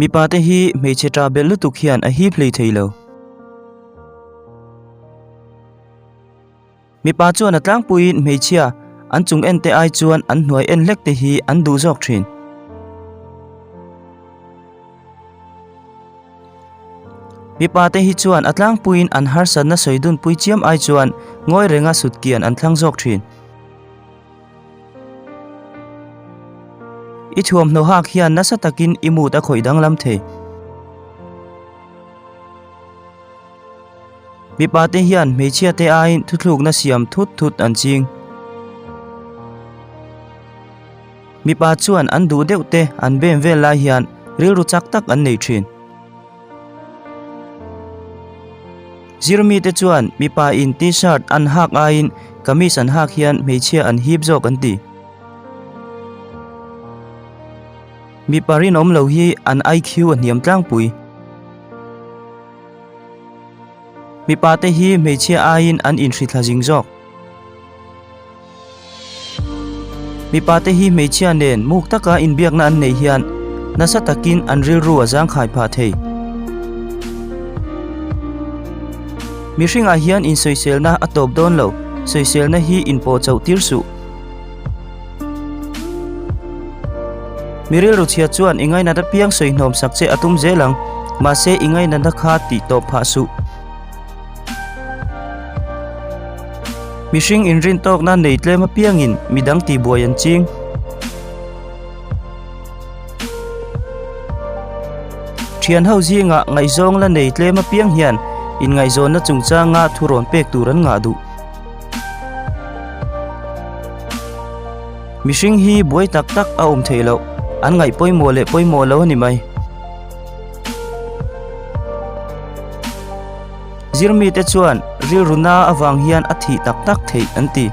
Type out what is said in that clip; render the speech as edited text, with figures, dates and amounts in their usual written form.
Mipa te hi hmeichhe ṭah belh lutuk hian a hip hlei thei lo. Mipa chuan a tlangpuiin hmeichhia an chung en te ai chuan an hnuai en hlek te hi an duh zawk thin. Mipa te hi chuan a tlangpuiin an harsatna sawi dunpui chiam ai chuan ngawi renga sutkian an thlang zawk thin. I thuamhnaw hak hian nasa takin i mood a khawih danglam thei. Mipa te hian hmeichhia te aiin thuthlukna siam thut thut an ching. Mipa chuan an duh deuh te an bem vel lai hian rilru chak tak an nei thin. Zirmite chuan mipa in T-shirt an hak aiin kamis an hak hian hmeichhia an hip zawk an ti. Mipa rinawm lo hi an IQ a hniam tlangpui. Mipa te hi hmeichhia aiin an inhrithla zing zawk. Mipa te hi hmeichhia nen muk taka inbiakna an neih hian nasa takin an rilru a zangkhai phah thei. Mihringah hian insawiselna a tawp dawn lo, sawiselna hi inpawh chauh tir suh. Mi rilru chhia chuan i ngainat apiang sawi hnawm sak che a tum zel ang, mahse i ngainatna kha tih tawp phah suh. Mihring inrin tawkna nei tlem apiangin midang tihbuai an ching. Thian ho zingah ngaihzawng la nei tlem apiang hian inngaihzawnna chungchanga thurawn pek tur an ngah duh. Mihring hi buai tak tak a awm theih loh, an ngaih pawimawh leh pawimawh lo a ni mai. Zirmite chuan rilru na avang hian a thih tak tak theih an ti.